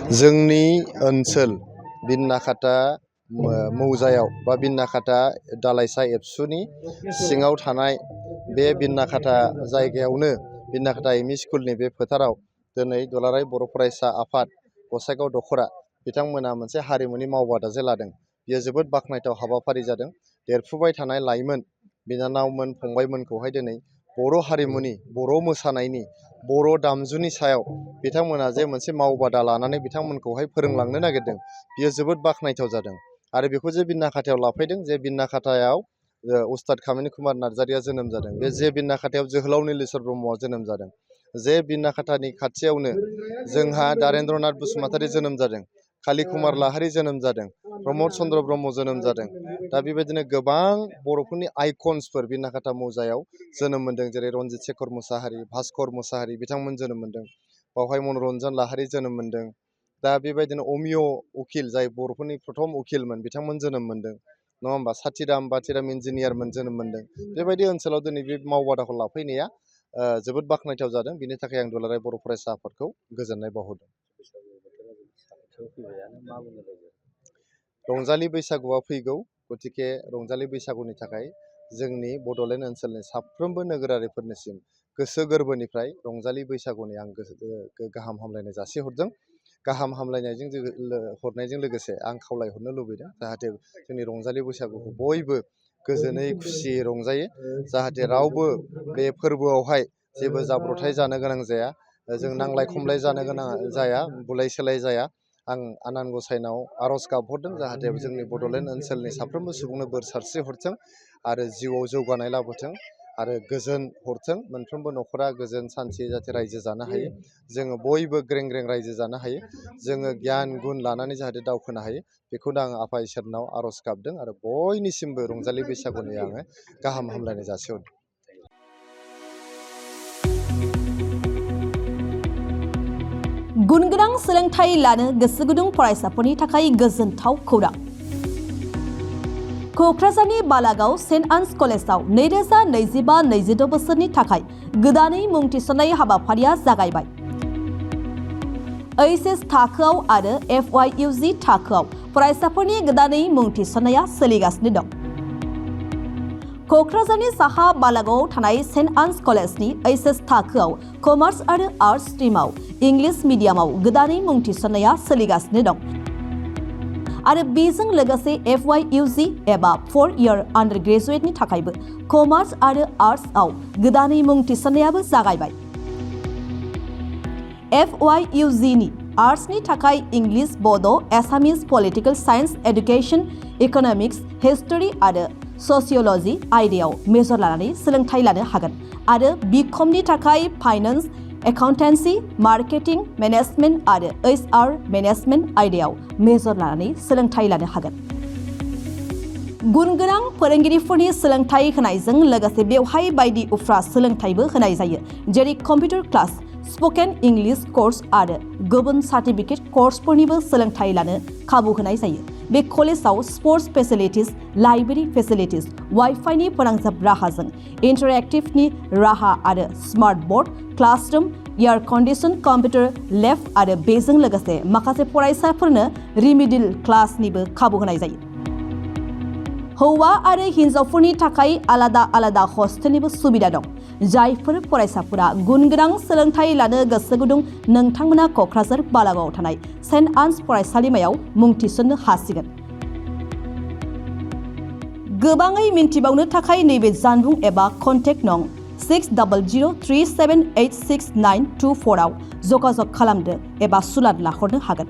जोंनि ओनसोल बिन्नाखाता मौजायाव बा बिन्नाखाता दालाइसा एबसुनि सिङाव थानाय बे बिन्नाखाता जायगायावनो बिन्नाखाता एमइ स्कुलनि बे फोथाराव दिनै दुलाराय बर' फरायसा आफाद गसाइगाव दख'रा बिथांमोना मोनसे हारिमुनि मावबादा जे लादों। बेयो जोबोद बाख्नायथाव हाबाफारि जादों। देरफुबाय थानाय लाइमोन बिनानावमोन फंबायमोनखौहाय दिनै बर' हारिमुनि बर' मोसानायनि बर' दामजुनि सायाव बिथांमोना जे मोनसे मावबादा लानानै बिथांमोनखौहाय फोरोंलांनो नागिरदों। बियो जोबोद बाख्नायथाव जादों आरो बेखौ जे बिन्नाखातायाव लाफैदों जे बिन्नाखातायाव उस्ताद कामिनी कुमार नार्जारिया जोनोम जादों। बे जे बिन्नाखातायाव जोहोलाव नीलेश्वर ब्रह्मआ जोनोम जादों। जे बिन्नाखातानि खाथियावनो जोंहा दारेन्द्रनाथ बसुमतारी जोनोम जादों। काली कुमार लाहारी जोनोम जादों। प्रमद चन्द्र ब्रह्म जोनोम जादों। दा बेबायदिनो गोबां बर'फोरनि आइकन्सफोर बिन्नाखाता मौजायाव जोनोम मोन्दों। जेरै रन्जित शेखर मुसाहारि, भास्कर मुसाहारि बिथांमोन जोनोम मोन्दों। बावहाय मनरन्जन लाहारी जोनोम मोन्दों। दा बेबायदिनो अमिय उकिल जाय बर'फोरनि प्रथम उकिलमोन बिथांमोन जोनोम मोन्दों। नङा होमबा? साथिराम बाथिराम इन्जिनियारमोन जोनोम मोन्दों। बेबायदि ओनसोलाव दिनै बे मावबादाखौ लाफैनाया जोबोद बाख्नायथाव जादों। बिनि थाखाय आं दुलाराय बर' फरायसा आफादखौ गोजोननाय बावहरदों। रंजालि बैसागुआ फैगौ, गतिके रंजालि बैसागुनि थाखाय जोंनि बड'लेण्ड ओनसोलनि साफ्रोमबो नोगोरारिफोरनिसिम गोसो गोरबोनिफ्राय रंजालि बैसागुनि आं गाहाम हामलायनाय जासिहरदों। गाहाम हामलायनायजों हरनायजों लोगोसे आं खावलायहरनो लुबैदों जाहाथे जोंनि रंजालि बैसागुखौ बयबो गोजोनै खुसियै रंजायो। जाहाथे रावबो बे फोरबोआवहाय जेबो जाब्रथाय जानो गोनां जाया, जों नांलाय खमलाय जानो गोनां जाया, बुलाय सोलाय जाया। आं आनान गसाइनाव आर'ज गाबहरदों जाहाथे जोंनि बड'लेण्ड ओनसोलनि साफ्रोमबो सुबुंनो बोर सारस्रि हरथों आरो जिउआव जौगानाय लाबोथों आरो गोजोन हरथों। मोनफ्रोमबो न'खरा गोजोन सान्थि जाहाथे रायजो जानो हायो। जोङो बयबो ग्रें ग्रें रायजो जानो हायो। जोङो गियान गुन लानानै जाहाथे दावखोनो हायो। बेखौनो आं आफा इसोरनाव आर'ज गाबदों आरो बयनिसिमबो रंजालि बैसागुनि आङो गाहाम हामलायनाय जासिहरदों। गुनगोनां सोलोंथाइ लानो गोसो गुदुं फरायसाफोरनि थाखाय गोजोनथाव खौरां। क'क्राझारनि बालागाव सेन्ट आन्स कलेजाव 2025-26 बोसोरनि थाखाय गोदानै मुं थिसननाय हाबाफारिया जागायबाय। एइचएस थाखोआव आरो FYUG थाखोआव फरायसाफोरनि गोदानै मुं थिसननाया सोलिगासिनो दं। क'क्राझारनि साहा बालागावआव थानाय सेन्ट आन्स कलेजनि एइचएस थाखोआव कमार्स आरो आर्ट्स स्ट्रिमाव इंलिश मिडियामाव गोदानै मुं थिसननाया सोलिगासिनो दं आरो बेजों लोगोसे FYUG एबा 4 इयार आन्डार ग्रेजुएटनि थाखायबो कमार्स आरो आर्ट्सआव गोदानै मुं थिसननायाबो जागायबाय। FYUGनि आर्ट्सनि थाखाय English, Bodo', Assamese, political science, education, economics, history आरो ससिय'लजि आयदायाव मेजर लानानै सोलोंथाइ लानो हागोन आरो बिकमनि थाखाय फाइनेन्स, एकाउन्टेन्सि, मार्केटिं, मेनेजमेन्ट आरो HR मेनेजमेन्ट आयदायाव मेजर लानानै सोलोंथाइ लानो हागोन। गुनगोनां फोरोंगिरिफोरनि सोलोंथाइ होनायजों लोगोसे बेवहाय बायदि उफ्रा सोलोंथाइबो होनाय जायो, जेरै computer class, spoken English course आरो गुबुन सार्टिफिकेट कर्सफोरनिबो सोलोंथाइ लानो खाबु होनाय जायो। बे कलेजाव स्पर्ट्स फेसिलिटिज, लाइब्रेरि फेसिलिटिज, वाइफाइनि फोनांजाब राहाजों इन्टारेक्टिभनि राहा आरो smart board, classroom, air condition computer lab आरो बेजों लोगोसे माखासे फरायसाफोरनो रिमिडियेल क्लासनिबो खाबु होनाय जायो। हौवा आरो हिन्जावफोरनि थाखाय आलादा आलादा हस्टेलनिबो सुबिदा दं। जायफोर फरायसाफोरा गुनगोनां सोलोंथाइ लानो गोसो गुदुं नोंथांमोना क'क्राझार बालागावआव थानाय सेन्ट आन्स फरायसालिमायाव मुं थिसननो हासिगोन। गोबाङै मिन्थिबावनो थाखाय नैबे जानबुं एबा कन्टेक्ट नं 6003786924 आव जगाजग खालामदो एबा सुलाद लाहरनो हागोन।